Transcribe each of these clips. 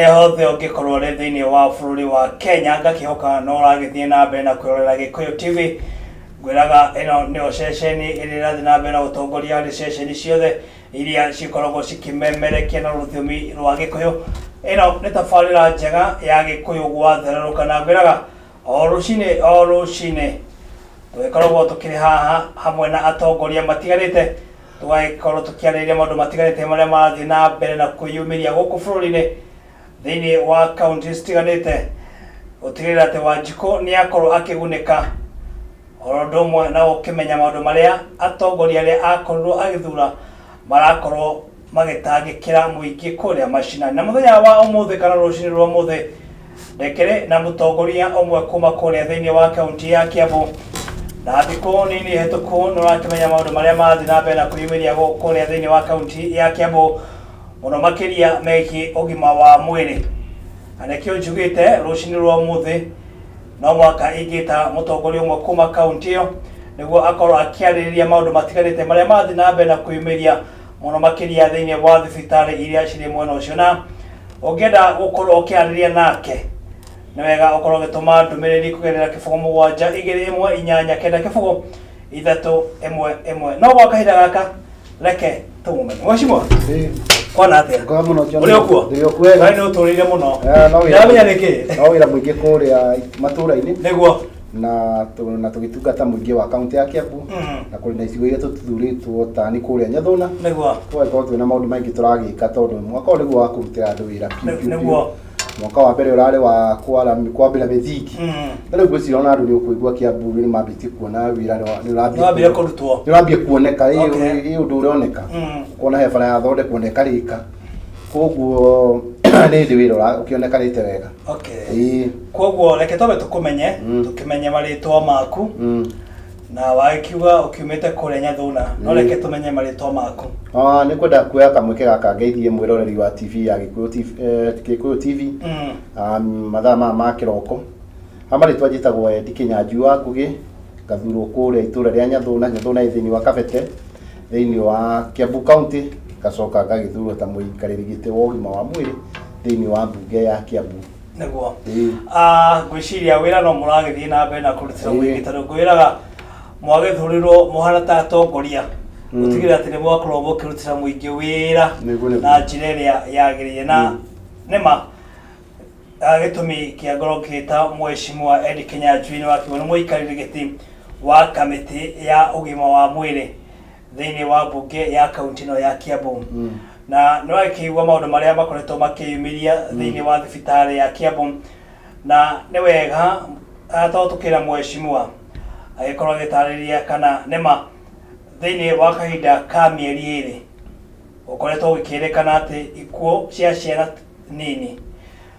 Harĩa hothe ũngĩkorwo ũrĩ thĩinĩ wa bũrũri wa Kenya, ngakĩhoka no ũragĩthiĩ na mbere na kwĩrorera Gĩkũyũ TV. Ngwĩraga ĩno nĩyo ceceni ĩrĩa ĩrathiĩ na mbere na gũtongoria harĩ ceceni ciothe iria cikoragwo cikĩmemerekia na rũthiomi rwa Gĩkũyũ. Ĩno nĩ tabarĩra njega ya Gĩkũyũ gwathererũka, na ngwĩraga o rũcinĩ o rũcinĩ tũgĩkoragwo tũkĩrĩ haha hamwe na atongoria matiganĩte, tũgagĩkorwo tũkĩarĩrĩria maũndũ matiganĩte marĩa marathiĩ na mbere na kwĩyumĩria gũkũ bũrũri-inĩ thĩinĩ wa kaunti citiganĩte, gũtigĩrĩra atĩ Wanjikũ nĩ akorwo akĩgunĩka, oro ũndũ ũmwe na gũkĩmenya maũndũ marĩa atongoria arĩa akorirwo agĩthura marakorwo magĩtangĩkĩra mũingĩ kũrĩa macinani. Na mũthenya wa ũmũthĩ kana rũcinĩ rwa ũmũthĩ, ndĩkĩrĩ na mũtongoria ũmwe kuma kũrĩa thĩinĩ wa kaunti ya Kiambu, na thikũ nini hĩtũku nĩ ũrakĩmenya maũndũ marĩa marathiĩ na mbere na kwĩyumĩria kũrĩa thĩinĩ wa kaunti ya Kiambu, mũno makĩria megiĩ ũgima wa mwĩrĩ. Na nĩkĩo njugĩte rũcinĩ rwa ũmũthĩ no mũhaka ingĩta mũtongoria ũmwe kuma kaunti ĩyo nĩguo akorwo akĩarĩrĩria maũndũ matiganĩte marĩa marathiĩ na mbere na kwĩyumĩria, mũno makĩria thĩinĩ wa thibitarĩ iria cirĩ mwena ũcio. Na ũngĩenda gũkorwo ũkĩarĩrĩria nake, nĩ wega ũkorwo ũgĩtũma ndũmĩrĩri kũgerera 0721890311. No gwa kahinda gaka reke tũmũmenye. Mheshimiwa, kwana atĩa? Ngoa mũno John. Ũrĩ okuo? Ndĩ okuo wega. Ngai nĩ ũtũrĩire mũno. Eh, no wĩra- Ndĩramenya nĩkĩ. No wĩra mũingĩ kũrĩa matũũra-inĩ na tũgĩtungata mũingĩ wa kaunti ya Kiambu na kũrĩ na icigo iria tũthuurĩtwo ta nĩ kũrĩa Nyathũna, tũgagĩkorwo twĩna maũndũ maingĩ tũragĩka tondũ mwaka ũyũ nĩguo wa kũrutĩra andũ wĩra piũ, piũ, piũ. Mwaka wa mbere ũrarĩ wa kwambĩra mĩthingi, na rĩu ngwĩciria ona andũ nĩ ũkũigua Kiambu nĩ mambĩtie kuona wĩra nĩ nĩ wambire kũrutwo. Nĩ ũrambia kuoneka, ĩ ũndũ ũroneka, kuona he bara yathondekwo na ĩkarĩka, koguo nĩ hĩndĩ wĩra ũkĩonekanĩte wega. Okay. Koguo reke twambe tũkũmenye, tũkĩmenye marĩtwa maku, na wagĩkiuga ũkiumĩte kũrĩa Nyathuna, no reke tũmenye marĩtwa maku. Ah, nĩ kwenda kuoya kamweke gaka ngeithie mwĩroreri wa TV ya Gĩkũyũ TV, Gĩkũyũ TV, mathaa maya ma kĩroko. Ha marĩtwa njĩtagwo Eddie Kĩnyanjui wa Ngũgĩ, ngathurwo kũrĩa itũra rĩa Nyathũna, Nyathũna ĩ thĩinĩ wa Kabete, thĩinĩ wa Kiambu County, ngacoka ngagĩthurwo ta mũikarĩri gĩtĩ wa ũgima wa mwĩrĩ thĩinĩ wa mbunge ya Kiambu. Ah, ngwĩciria wĩra no mũragĩthiĩ na mbere na kũrutĩra mũingĩ, tondũ ngwĩraga mwagĩthurirwo mũhana ta atongoria gũtigĩrĩra atĩ nĩ mwakorwo mũkĩrutĩra mũingĩ wĩra Nĩguo. na njĩra ĩrĩa yagĩrĩire. Na nĩma gĩtũmi kĩa ngorwo ngĩta Mheshimiwa Eddie Kinyanjui nĩ wakiuga nĩ mũikarĩri gĩtĩ wa kamĩtĩ ya ũgima wa mwĩrĩ thĩinĩ wa mbunge ya kaunti ĩno ya Kiambu, na nĩ wakĩigua maũndũ marĩa makoretwo makĩyumĩria thĩinĩ wa thibitarĩ ya Kiambu. Na nĩ wega tondũ tũkĩra mheshimiwa agĩkorwo agĩtarĩria kana nĩma thĩinĩ wa kahinda ka mĩeri 2 gũkoretwo gũkĩrĩkana atĩ ikuũ cia ciana nini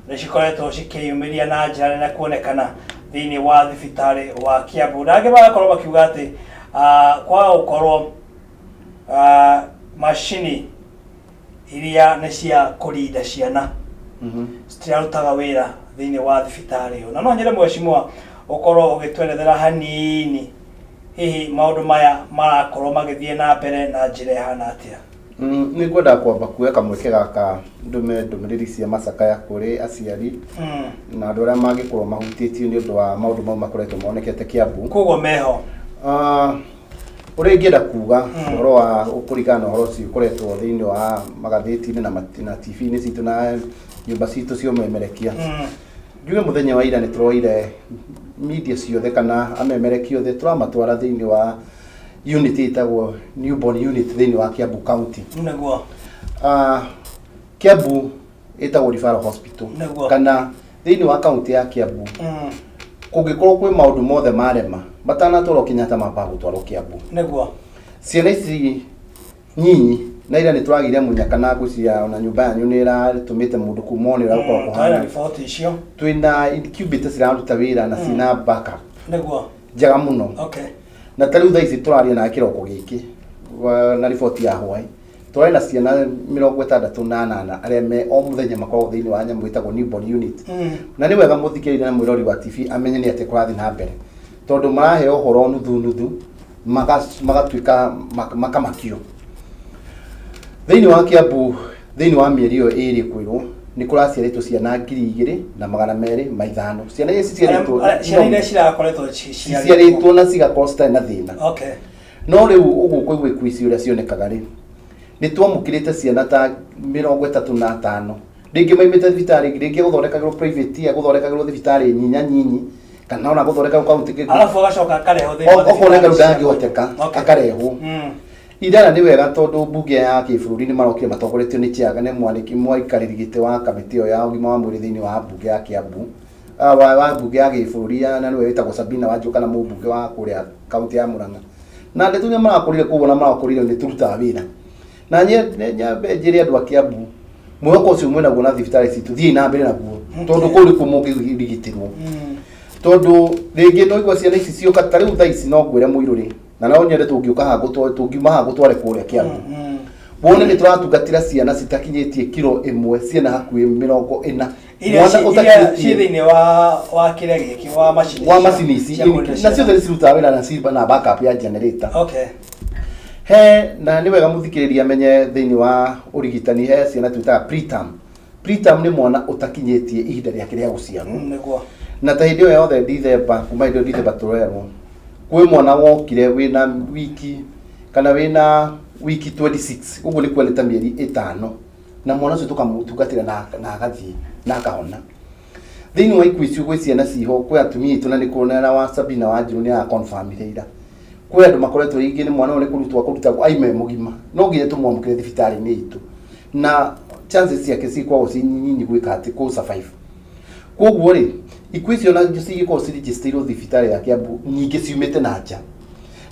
nĩ cikoretwo cikĩyumĩria na njĩra nene kuonekana thĩinĩ wa thibitarĩ wa Kiambu, na angĩ magakorwo makiuga atĩ kwaga gũkorwo macini iria nĩ cia kũrinda ciana citirarutaga wĩra thĩinĩ wa thibitarĩ ĩyo. Na no nyende mheshimiwa ũkorwo ũgĩtwerethera hanini, hihi maũndũ maya marakorwo magĩthiĩ na mbere na njĩra ĩhana atĩa? Nĩ ngwenda kwamba kuoya kamweke gaka ndũme ndũmĩrĩri cia macakaya kũrĩ aciari na andũ arĩa mangĩkorwo mahutĩtio nĩ ũndũ wa maũndũ mau makoretwo monekete Kiambu. Koguo meho. Ah, ũrĩa ingĩenda kuga ũhoro wa kũringana na ũhoro ũcio ũkoretwo thĩinĩ wa magathĩti-inĩ na TV-inĩ citũ na nyũmba citũ cia ũmemerekia, njuge mũthenya wa ira nĩ tũroire media ciothe kana amemerekia othe tũramatwara thĩinĩ wa unit ĩtagwo newborn unit thĩinĩ wa Kiambu County. Ah, Kiambu ĩtagwo referral hospital kana thĩinĩ wa kaunti ya Kiambu kũngĩkorwo kwĩ maũndũ mothe marema matanatwarwo Kenyatta mambaga gũtwarwo Kiambu. Ciana ici nyinyi na ira nĩ tũragĩire mũnyaka na ngwĩciria ona nyũmba yanyu nĩ ĩratũmĩte mũndũ kuma one ũrĩa gũkorwo Twĩna kũhana. Riboti icio. Twĩna incubator ciraruta wĩra na ciĩna backup njega mũno. Na ta rĩu thaa ici tũraria na kĩroko gĩkĩ na riboti ya hwaĩ, tũrarĩ na ciana 68 arĩa me o mũthenya makoragwo thĩinĩ wa nyamũ ĩtagwo newborn unit. Na nĩ wega mũthikĩrĩria na mwĩrori wa TV amenye nĩ atĩa kũrathiĩ na mbere, tondũ maraheo ũhoro nuthu nuthu, magatuĩka makamakio. Thĩinĩ wa Kiambu, thĩinĩ wa mĩeri ĩyo ĩrĩ kwĩrwo Nĩ kũraciarĩtwo ciana 2205. Ciana iria ciciarĩtwo Ciana iria cirakoretwo ciciarĩtwo na cigakorwo citarĩ na thĩna. No rĩu ũguo kũigua ikuũ ici ũrĩa cionekaga rĩ, nĩ twamũkĩrĩte ciana ta 35, rĩngĩ maimĩte thibitarĩ, rĩngĩ gũthondekagĩrwo private, gũthondekagĩrwo thibitarĩ nyinya nyinyi, kana ona gũthondekagwo kaunti. Alafu agacoka akarehwo thĩinĩ wa okorwo thibitarĩ rĩu ndangĩhoteka akarehwo. Irara nĩ wega tondũ mbunge ya kĩbũrũri nĩ marokire matongoretio nĩ chair, nĩ mwanĩki mwaikarĩri gĩtĩ wa kamĩtĩ ĩyo ya ũgima wa mwĩrĩ thĩinĩ wa mbunge ya Kiambu, wa mbunge ya gĩbũrũri ya, na nĩwe wĩtagwo Sabina Wanjiũ, kana mũmbunge wa kũrĩa kaunti ya Murang'a. Na ndeto iria marakũrire kũu ona marakũrire nĩ tũrutaga wĩra. Na nyambe njĩre andũ a Kiambu, mwĩhoko ũcio mwĩnaguo na thibitarĩ citũ, thiĩi na mbere naguo, tondũ kũu nĩkuo mũngĩrigitĩrwo. Tondũ rĩngĩ no igua ciana ici cioka ta rĩu thaa ici, no ngwĩre mũirũrĩ, na no nyende tũngĩũka haha tũngiuma haha gũtware kũrĩa Kiambu, wone nĩ tũratungatĩra ciana citakinyĩtie kiro 1, ciana hakuhĩ 40. Iria Mwana iria ciĩ ũtakinyĩtie thĩinĩ wa kĩrĩa gĩkĩ, wa macini wa macini ici cia kũrinda na ciana. Ciothe nĩ cirutaga wĩra na ci na backup ya generator. He na nĩ wega mũthikĩrĩria amenye thĩinĩ wa ũrigitani he ciana twĩtaga preterm. Preterm nĩ mwana ũtakinyĩtie ihinda rĩake rĩa gũciarwo. Na ta hĩndĩ ĩyo yothe Dithemba, kuma hĩndĩ ĩyo Dithemba tũrerwo kwĩ mwana wokire wĩna wiki kana wĩna wiki 26, ũguo nĩ kuga nĩ ta mĩeri 5, na mwana ũcio tũkamũtungatĩra na agathiĩ na akahona. Thĩinĩ wa ikuũ icio gwĩ ciana ciho, kwĩ atumia aitũ, na nĩ kuonera wa Sabina Wanjiru nĩ arakonfirmire ira kwĩ andũ makoretwo rĩngĩ nĩ mwana ũyũ nĩ kũrutwo akũrutagwo aime mũgima, no nginya tũmwamũkĩre thibitarĩ-inĩ itũ, na chances ciake cikoragwo ciĩ nyinyi gwĩka atĩ kũ survive. Koguo rĩ, ikuũ icio na cigĩkorwo cirigicitĩirwo thibitarĩ ya Kiambu, nyingĩ ciumĩte na nja.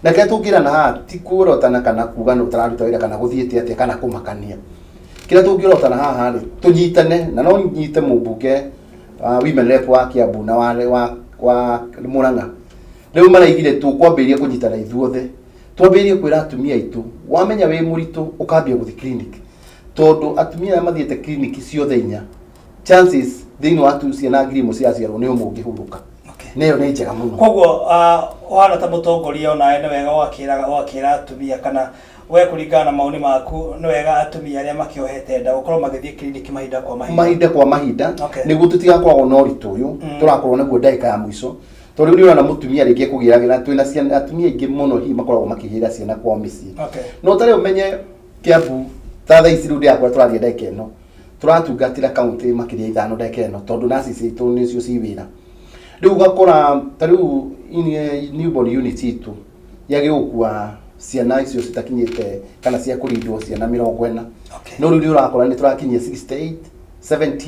Na kĩrĩa tũngĩrana haha ti kuorotana kana kuga nĩ ũtararuta wĩra kana gũthiĩte atĩa kana kũmakania. Kĩrĩa tũngĩorotana haha rĩ, tũnyitane, na no nyite mũmbunge women rep wa Kiambu na wa Murang'a. Rĩu maraigire tũkwambĩrĩria kũnyitana ithuothe, twambĩrĩrie kwĩra atumia aitũ, wamenya wĩ mũritũ ũkambia gũthiĩ clinic, tondũ atumia arĩa mathiĩte clinic ciothe inya, chances thĩinĩ wa tu ciana 1000 ciaciarwo nĩ ũmwe ũngĩhurũka. Na ĩyo nĩ njega mũno. Koguo ũhana ta mũtongoria onawe nĩ wega ũgakĩra atumia, kana we kũringana na maoni maku nĩ wega atumia arĩa makĩohete nda gũkorwo magĩthiĩ kiriniki mahinda kwa mahinda? Mahinda kwa mahinda, nĩguo tũtigakoragwo na ũritũ ũyũ tũrakorwo naguo ndagĩka ya mũico, tondũ rĩu nĩ ũrona mũtumia rĩngĩ ekũgĩragĩra. Twĩna ciana, atumia aingĩ mũno hihi makoragwo makĩgĩra ciana kwao mĩciĩ. No tarĩ ũmenye Kiambu ta thaa ici rĩu ndĩrakora tũraria ndagĩka ĩno, tũratungatĩra kaunti makĩria 5 ndagĩka ĩno, tondũ nurses aitũ nĩcio ci wĩra. Rĩu ũgakora ta rĩu newborn unit itũ yagĩrĩirwo gũkua ciana icio citakinyĩte kana cia kũrindwo ciana 40. No rĩu nĩ ũrakora nĩ tũrakinyia 68, 70,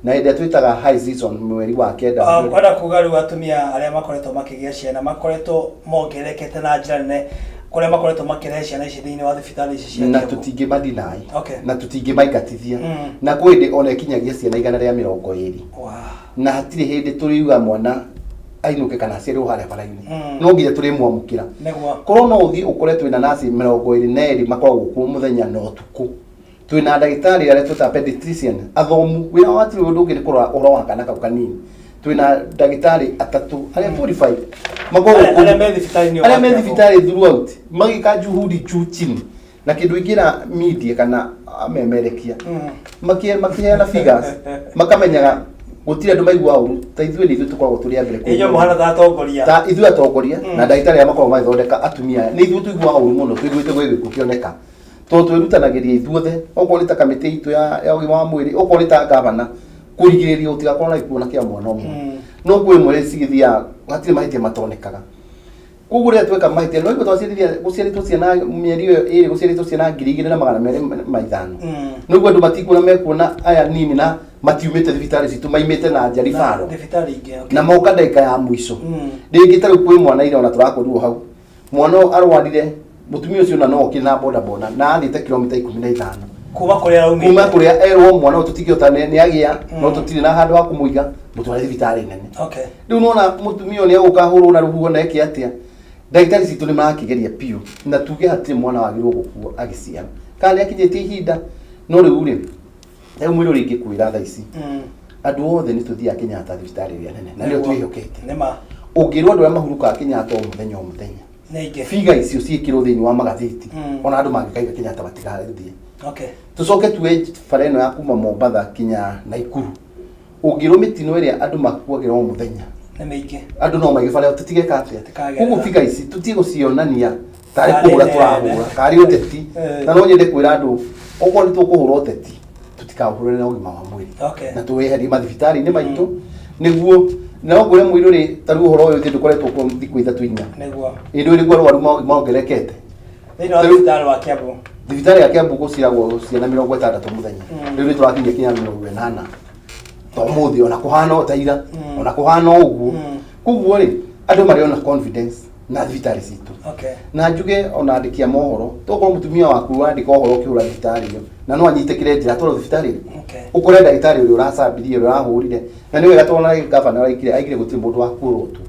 na hĩndĩ ĩrĩa twĩtaga high season mweri wa 9. Kwenda kuga rĩu atumia arĩa makoretwo makĩgĩa ciana makoretwo mongererekete na njĩra nene kũrĩa makoretwo makĩrehe ciana ici thĩinĩ wa thibitarĩ ici cia Na Kiambu. tũtingĩmadinai na tũtingĩmaingatithia. Na kwĩ hĩndĩ ona ĩkinyagia ciana 120. Na hatirĩ hĩndĩ tũriuga mwana ainũke kana aciarĩrwo harĩa bara-inĩ. No nginya tũrĩmwamũkĩra. Korwo no ũthiĩ ũkore twĩna naci 22 makoragwo kuo mũthenya na ũtukũ, twĩna ndagĩtarĩ arĩa twĩtaga pediatrician athomu, wĩra wao hatirĩ ũndũ ũngĩ nĩ kũrora ũhoro wa kana kau kanini. Twĩna ndagĩtarĩ atatũ arĩa qualified makoragwo Arĩa kũu. Arĩa me thibitarĩ-inĩ Arĩa me wa Kiambu. Thibitarĩ throughout magĩka juhudi juu chini, na kĩndũ ingĩra media kana amemerekia makĩheana figures makamenyaga gũtirĩ andũ maiguaga ũru ta ithuĩ. Nĩ ithuĩ tũkoragwo tũrĩ a mbere Inyuĩ mũhana ta atongoria. Ta ithuĩ atongoria na ndagĩtarĩ arĩa makoragwo magĩthondeka atumia aya, nĩ ithuĩ tũiguaga ũru mũno tũiguĩte gwĩ gĩkuũ kĩoneka, tondũ twĩrutanagĩria ithuothe, okorwo nĩ ta kamĩtĩ itũ ya ũgima wa mwĩrĩ, okorwo nĩ ta gavana, kũrigĩrĩria gũtigakorwo na gĩkuũ na kĩa mwana ũmwe. No kwĩ imwe cigĩthiaga hatirĩ mahĩtia matonekaga. Koguo rĩrĩa tweka mahĩtia, no igua twaciarithia gũciarĩtwo ciana mĩeri ĩyo 2, gũciarĩtwo ciana 2205. No igua andũ matikuona, mekuona aya nini na matiumĩte thibitarĩ citũ, maimĩte na nja ribaro Thibitarĩ ingĩ. Na moka ndagĩka ya mũico. Rĩngĩ ta rĩu kwĩ mwana ira ona tũrakorirwo hau, mwana ũyũ arwarire, mũtumia ũcio ona no okire na boda boda na athiĩte kilomita 15 Kuma kũrĩa araumĩte. Kuma kũrĩa erwo mwana ũyũ tũtingĩhota nĩ agĩa, no tũtirĩ na handũ ha kũmũiga, mũtware thibitarĩ nene. Rĩu nona mũtumia ũyũ nĩ egũka ahũrwo na rũhuho na eke atĩa. Ndagĩtarĩ citũ nĩ marakĩgeria biũ, na tuge hatirĩ mwana wagĩrĩirwo gũkua agĩciara kana nĩ akinyĩtie ihinda. No rĩu rĩ, rĩu mwĩrĩ ũrĩa ingĩkwĩra thaa ici, andũ othe nĩ tũthiaga Kenyatta, thibitarĩ ĩrĩa nene, na nĩyo twĩhokete. Nĩ ma. Ũngĩrwo andũ arĩa mahurũkaga Kenyatta o mũthenya o mũthenya, Nĩ aingĩ. Figa icio ciĩkĩrwo thĩinĩ wa magathĩti, ona andũ mangĩkaiga Kenyatta matigathiĩ. Tũcoke tuoe bara ĩno ya kuma Mombatha kinya Naikuru, ũngĩrwo mĩtino ĩrĩa andũ makuagĩra o mũthenya Nĩ mĩingĩ. Andũ no maige bara ĩyo tũtigeka atĩa. Tũtikagerera. Koguo biga ici tũtige gũcionania tarĩ Tarĩ kũhũra nene. Tũrahũra karĩ ũteti. Na no nyende kwĩra andũ, okorwo nĩ tũkũhũra ũteti, tũtikaũhũre na ũgima wa mwĩrĩ na tũweherie mathibitarĩ-inĩ maitũ, nĩguo no ngwĩre mũirũ rĩ, ta rĩu ũhoro ũyũ ũthiĩ ndũkoretwo kuo thikũ 3 4. Ĩ ndũĩ nĩguo arwaru mongerekete Thĩinĩ wa thibitarĩ wa Kiambu. Thibitarĩ ya Kiambu gũciaragwo ciana 60 mũthenya. Rĩu nĩ tũrakinyia kinya 80 ta ũmũthĩ, ona kũhana o ta ira, ona kũhana o ũguo. Koguo rĩ, andũ marĩ ona confidence na thibitarĩ citũ. Na njuge ona andĩki a mohoro, tokorwo mũtumia waku wandĩka ũhoro ũkĩhũra thibitarĩ ĩyo na no anyitĩkĩre njĩra atwarwo thibitarĩ ĩrĩkũ, ũkore ndagĩtarĩ ũrĩa ũracambirie, ũrĩa ũrahũrire. Na nĩ wega tondũ na gavana araigire aigire gũtirĩ mũndũ wa kuorotwo,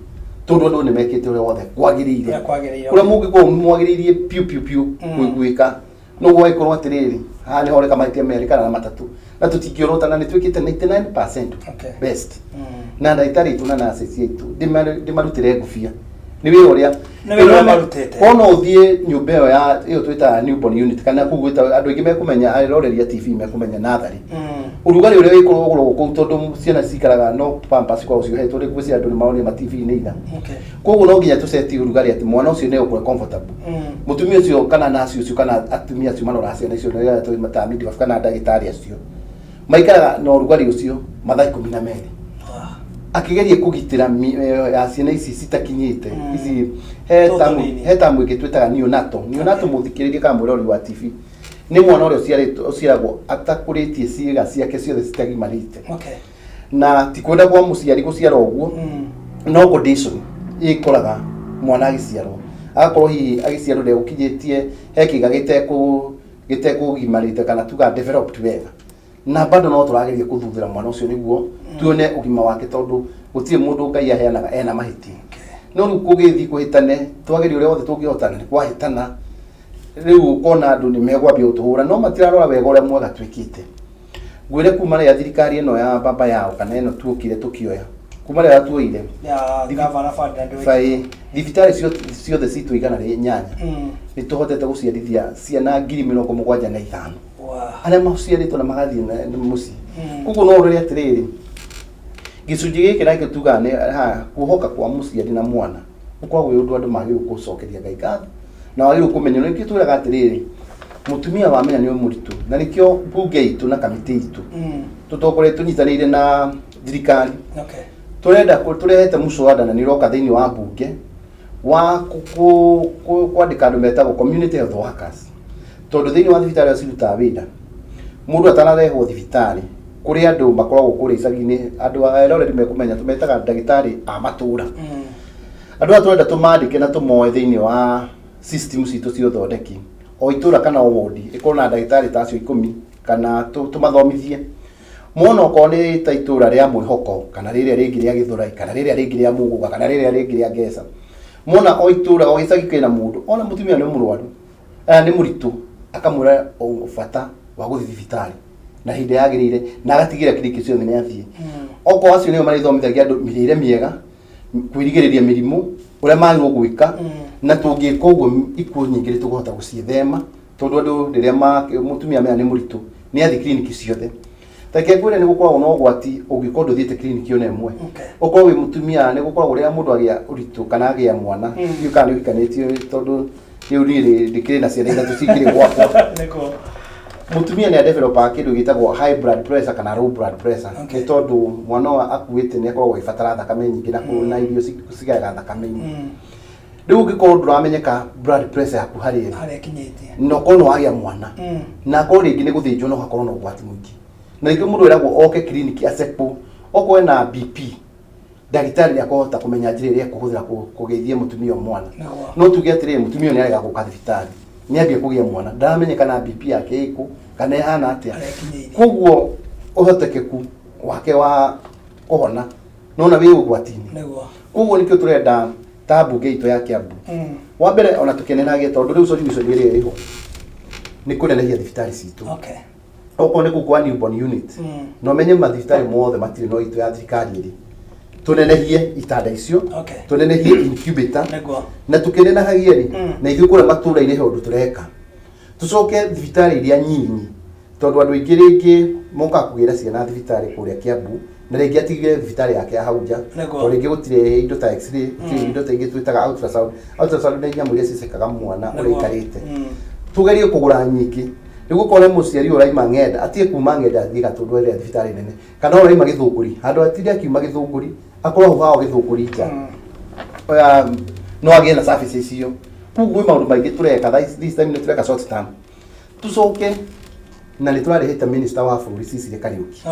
tondũ andũ nĩ mekĩte ũrĩa wothe kwagĩrĩire. Ũrĩa kwagĩrĩire. Kũrĩa mũngĩkorwo mwagĩrĩirie piũ piũ piũ gwĩka, noguo agĩkorwo atĩrĩrĩ, haha nĩho reka mahĩtia merĩ kana matatũ na tũtingĩorota, na nĩ twĩkĩte 99% best. Na ndagĩtarĩ aitũ na nurses aitũ, ndĩmarutĩre ngũbia nĩ wĩra ũrĩa Nĩ wĩra ũrĩa marutĩte. Kono ũthiĩ nyũmba ĩyo ya ĩyo twĩtaga newborn unit, kana kũu gwĩta andũ aingĩ mekũmenya, aroreria TV mekũmenya natharĩ, ũrugarĩ ũrĩa wĩkoragwo kũu, tondũ ciana cikaraga no pampers cikoragwo ciohetwo rĩ, ngwĩciria andũ nĩ maronire ma TV-inĩ ira. Koguo no nginya tũceti ũrugarĩ atĩ mwana ũcio nĩ egũkorwo comfortable, mũtumia ũcio kana nurse ũcio kana atumia acio maroraga ciana icio nĩ arĩa midwife kana ndagĩtarĩ acio maikaraga na ũrugarĩ ũcio mathaa 12 akĩgeria kũgitĩra mĩoyo ya ciana ici citakinyĩte ici. He Tũtũ tamu nini. He tamu ĩngĩ twĩtaga neonatal. Neonatal, mũthikĩrĩria kana mwĩrori wa TV, nĩ mwana ũrĩa ũciaragwo atakũrĩtie, ciĩga ciake ciothe citagimarĩte, na ti kwenda kwa mũciari gũciara ũguo, no condition ĩkoraga mwana agĩciarwo, agakorwo hihi agĩciarwo ndegũkinyĩtie he kĩga gĩtekũgimarĩte kana tuga developed wega, na bado no tũrageria kũthuthĩra mwana ũcio nĩguo tuone ũgima wake, tondũ gũtirĩ mũndũ Ngai aheanaga ena mahĩtia. No rĩu kũgĩthiĩ kũhĩtane, twageria ũrĩa wothe tũngĩhotana, nĩ kwahĩtana. Rĩu ũkona andũ nĩ megwambia gũtũhũra, no matirarora wega ũrĩa mwega twĩkĩte. Ngwĩre kuma rĩrĩa thirikari ĩno ya baba yao kana ĩno tuokire tũkĩoya, kuma rĩrĩa tuoire Ya gavana Ferdinand Waititu. Bai thibitarĩ ciothe citũ 108, nĩ tũhotete gũciarithia ciana 75,000 arĩa maciarĩtwo na magathiĩ na mũciĩ. Koguo no ũrore atĩrĩrĩ, gĩcunjĩ gĩkĩ nakĩo tugaga nĩ haha kuohoka kwa mũciari na mwana ũkoragwo wĩ ũndũ andũ magĩrĩirwo gũcokeria Ngai ngatho na wagĩrĩirwo kũmenya. Nĩkĩo twĩraga atĩrĩrĩ, mũtumia wamenya nĩ mũritũ, na nĩkĩo mbunge itũ na kamĩtĩ itũ tũtongoretio tũnyitanĩire na thirikari, tũrenda tũrehete mũswada na nĩ ũroka thĩinĩ wa mbunge wa kwandĩka andũ metagwo community health workers, tondũ thĩinĩ wa thibitarĩ ĩyo cirutaga wĩra, mũndũ atanarehwo thibitarĩ kũrĩ andũ makoragwo kũrĩa icagi-inĩ, andũ a eroreri mekũmenya tũmetaga ndagĩtarĩ a matũra. Andũ aya tũrenda tũmandĩke na tũmoe thĩinĩ wa system citũ cia ũthondeki, o itũra kana o wodi ĩkorwo na ndagĩtarĩ ta acio 10, kana tũmathomithie mona okorwo nĩ ta itũra rĩa Mwĩhoko kana rĩrĩa rĩngĩ rĩa Gĩthũrai kana rĩrĩa rĩngĩ rĩa Mũgũga kana rĩrĩa rĩngĩ rĩa Ngeca, mona o itũra o gĩcagi kĩna mũndũ, ona mũtumia nĩ mũrwaru, nĩ mũritũ, akamwĩra bata wa gũthiĩ thibitarĩ na hĩndĩ yagĩrĩire, na agatigĩrĩra kiriniki ciothe nĩ athiĩ. Okorwo acio nĩo marĩthomithagia andũ mĩrĩre mĩega, kwĩrigĩrĩria mĩrimũ, ũrĩa magĩrĩirwo gwĩka. Na tũngĩka ũguo, ikuũ nyingĩ nĩ tũkũhota gũciĩthema, tondũ andũ rĩrĩa mũtumia amenya nĩ mũritũ nĩ athiĩ kiriniki ciothe. Reke ngwĩre, nĩ gũkoragwo na ũgwati ũngĩkorwo ndũthiĩte kiriniki ona ĩmwe. Ũkorwo wĩ mũtumia, nĩ gũkoragwo rĩrĩa mũndũ agĩa ũritũ kana agĩa mwana, ndiũĩ kana nĩ ũhikanĩtie, tondũ rĩu niĩ ndĩkĩrĩ na ciana ithatũ cikĩrĩ gwakwa. Mũtumia nĩ adevelopaga kĩndũ gĩtagwo high blood pressure kana low blood pressure, nĩ tondũ mwana ũyũ akuĩte nĩ akoragwo agĩbatara thakame nyingĩ na na irio cigayaga thakame-inĩ. Rĩu ũngĩkorwo ndũramenyeka blood pressure yaku harĩa ĩrĩ, Harĩa ĩkinyĩtie, na ũkorwo nĩ wagĩa mwana, na akorwo rĩngĩ nĩ gũthĩnjwo, no hakorwo na ũgwati mũingĩ. Na rĩngĩ mũndũ eragwo oke kiriniki acekwo, okorwo ena BP, ndagĩtarĩ nĩ akũhota kũmenya njĩra ĩrĩa ekũhũthĩra kũgeithia mũtumia ũyũ mwana. No tuge atĩrĩrĩ, mũtumia ũyũ nĩ arega gũka thibitarĩ, nĩ ambia kũgĩa mwana, ndaramenyeka na BP yake ĩkũ kana ĩhana atĩa. Harĩa ĩkinyĩirie. Koguo ũhotekeku wake wa kũhona nona wĩ ũgwati-inĩ. Koguo nĩkĩo tũrenda ta mbunge itũ ya Kiambu, wa mbere ona tũkenenagie, tondũ rĩu solution ĩrĩa ĩho nĩ kũnenehia thibitarĩ citũ, okorwo nĩ kũu kwa newborn unit, na ũmenye mathibitarĩ mothe matirĩ no itũ ya thirikari ĩrĩ, tũnenehie itanda icio, tũnenehie incubator, na tũkĩnenehagia rĩ, na ithuĩ kũrĩa matũra-inĩ he ũndũ tũreka. Tũcoke thibitarĩ iria nyinyi, tondũ andũ aingĩ rĩngĩ mokaga kũgĩra ciana thibitarĩ kũrĩa Kiambu, na rĩngĩ atigire thibitarĩ yake ya hau nja. Nĩguo. Tondũ rĩngĩ gũtirĩ indo ta x-ray, gũtirĩ indo ta ingĩ twĩtaga ultrasound. Ultrasound nĩ nyamũ iria cicekaga mwana ũrĩa Nĩguo. aikarĩte. Tũgerie kũgũra nyingĩ nĩguo kore mũciari ũyũ ũraima ng'enda atige kuma ng'enda athiĩ Gatũndũ ere thibitarĩ nene, kana ũraima Gĩthũngũri handũ atinde akiuma Gĩthũngũri akorwo hau hao Gĩthũngũri nja. No agĩe na service icio. Koguo gwĩ maũndũ maingĩ tũreka thaa ici, this time nĩ tũreka short term. Tũcoke na nĩ tũrarĩhĩte minister wa bũrũri Cecily Kariũki.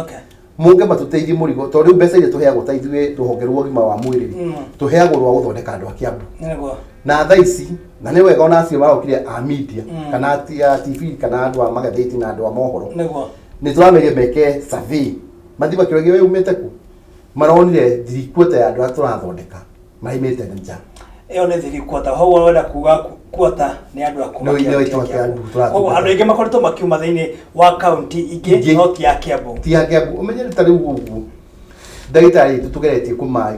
Moke matũteithie mũrigo, tondũ rĩu mbeca iria tũheagwo ta ithuĩ rũhonge rwa ũgima wa mwĩrĩ rĩ, tũheagwo rwa gũthondeka andũ a Kiambu. Na thaa ici, na nĩ wega ona acio marokire a media, kana a TV, kana andũ a magathĩti na andũ a mohoro. Nĩ tũrameria meke survey, mathiĩ makĩũragia we umĩte kũ, maronire 3/4 ya andũ arĩa tũrathondeka maraimĩte nja. Ĩyo nĩ 3/4. Hau ũrenda kuga quarter nĩ andũ a kuma Nĩ- nĩ Kĩambu aitũ a kĩa Kiambu. Kiambu tũratungata. Koguo andũ aingĩ makoretwo makiuma thĩinĩ wa kaunti ingĩ Ingĩ. no ti ya Kiambu. Ti ya Kiambu. Ũmenye ta rĩu ũguo ndagĩtarĩ aitũ tũgeretie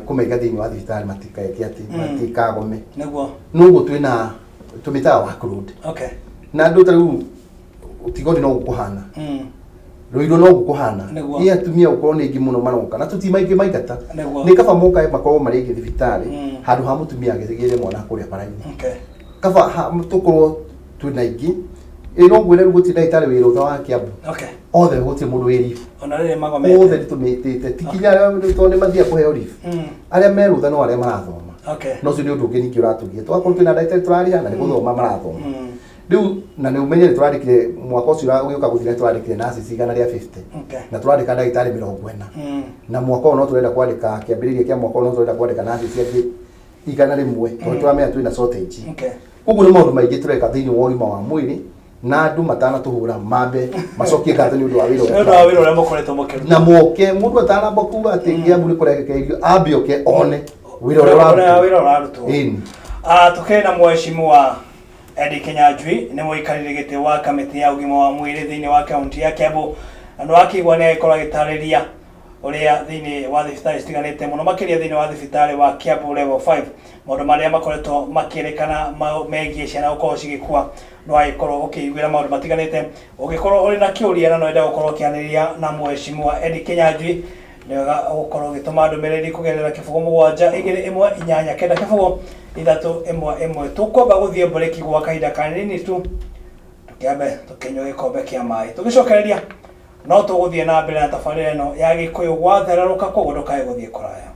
kũmaiga thĩinĩ wa thibitarĩ matikeke atĩ matikagome. Noguo twĩna tũmĩtaga workload. Na andũ ta rĩu Tigoni no gũkũhana. Rũirũ no gũkũhana. Nĩguo. Nĩ atumia gũkorwo nĩ aingĩ mũno maroka na tũtimaingĩ maingata. Nĩguo. Nĩ kaba moka makorwo marĩ aingĩ thibitarĩ handũ ha mũtumia agĩgĩre mwana kũrĩa bara-inĩ. Kaba tũkorwo twĩna aingĩ. Ĩ no ngwĩre rĩu gũtirĩ ndagĩtarĩ wĩ rũtha wa Kiambu. Othe gũtirĩ mũndũ wĩ leave. Ona rĩrĩ magomete. Othe nĩ tũmĩtĩte. Ti kinya arĩa tondũ nĩ mathiaga kũheo leave. Arĩa me rũtha no arĩa marathoma. Na ũcio nĩ ũndũ ũngĩ ningĩ ũratũgia. Tũgakorwo twĩna ndagĩtarĩ tũrarĩha na nĩ gũthoma marathoma. Rĩu na nĩ ũmenye nĩ tũrandĩkire mwaka ũcio ũgĩũka gũthira nĩ tũrandĩkire nurses 150. Na tũrandĩka ndagĩtarĩ 40. Na mwaka ũyũ no tũrenda kwandĩka, kĩambĩrĩria kĩa mwaka ũyũ no tũrenda kwandĩka nurses angĩ 100 tondũ tũramenya twĩna shortage. Koguo nĩ maũndũ maingĩ tũreka thĩinĩ wa ũgima wa mwĩrĩ, na andũ matanatũhũra mambe macokie ngatho nĩ ũndũ wa wĩra Nĩ ũrĩa ũndũ wa wĩra ũrĩa mũkoretwo mũkĩruta. Na moke mũndũ atanamba kuga atĩ Kiambu nĩ kũrekereirio, ambe oke one wĩra ũrĩa Ũrĩa ũrarutwo. wĩra ũrarutwo. Ĩni. Tũkĩrĩ na mheshimiwa Eddie Kinyanjui nĩ mũikarĩri gĩtĩ wa kamĩtĩ ya ũgima wa mwĩrĩ thĩinĩ wa kaunti ya Kiambu, na nĩ wakĩigua nĩ agĩkorwo agĩtarĩria ũrĩa thĩinĩ wa thibitarĩ citiganĩte mũno makĩria thĩinĩ wa thibitarĩ wa Kiambu Level 5 maũndũ marĩa makoretwo makĩrĩkana megiĩ ciana gũkorwo cigĩkua. No agĩkorwo ũkĩiguĩra maũndũ matiganĩte. Ũngĩkorwo ũrĩ na kĩũria na no wende gũkorwo ũkĩanĩria na mheshimiwa Eddie Kinyanjui, nĩ wega gũkorwo ũgĩtũma ndũmĩrĩri kũgerera 0 7 2 1 8 9 0 3 1 1. Tũkwamba gũthiĩ mburĩki gwa kahinda kanini tu, tũkĩambe tũkĩnyue gĩkombe kĩa maĩ, tũgĩcokereria no tũgũthiĩ na mbere na tabarĩra ĩno ya Gĩkũyũ gwathererũka, koguo ndũkae gũthiĩ kũraya.